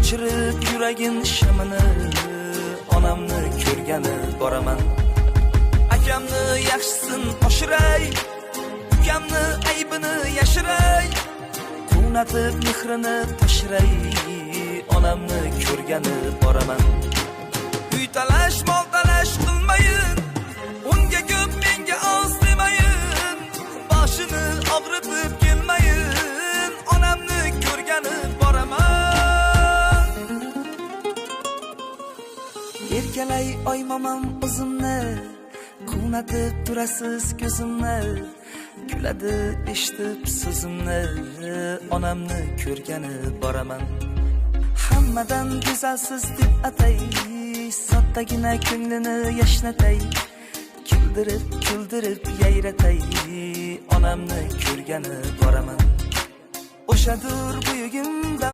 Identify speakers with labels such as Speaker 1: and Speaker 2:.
Speaker 1: O'chirib yuragin shamini, onamni ko'rgani boraman. Akamni yaxshisin oshiray, ukamni aybini yashiray, quvnatib mehrini toshiray, onamni ko'rgani boraman. Uy talash, mol talash qilmayin, unga ko'p menga oz demayin, boshini og'ritib kelmayin, onamni ko'rgani boraman. Erkalay oy momam o'zimni, quvnatib turasiz ko'zimni, kuladi eshitib so'zimni, onamni ko'rgani boraman. Hammadan go'zalsiz deb atay, soddagina ko'nglini yashnatay, kuldirib kuldirib yayratay, onamni ko'rgani boraman. O'shadur buyugim.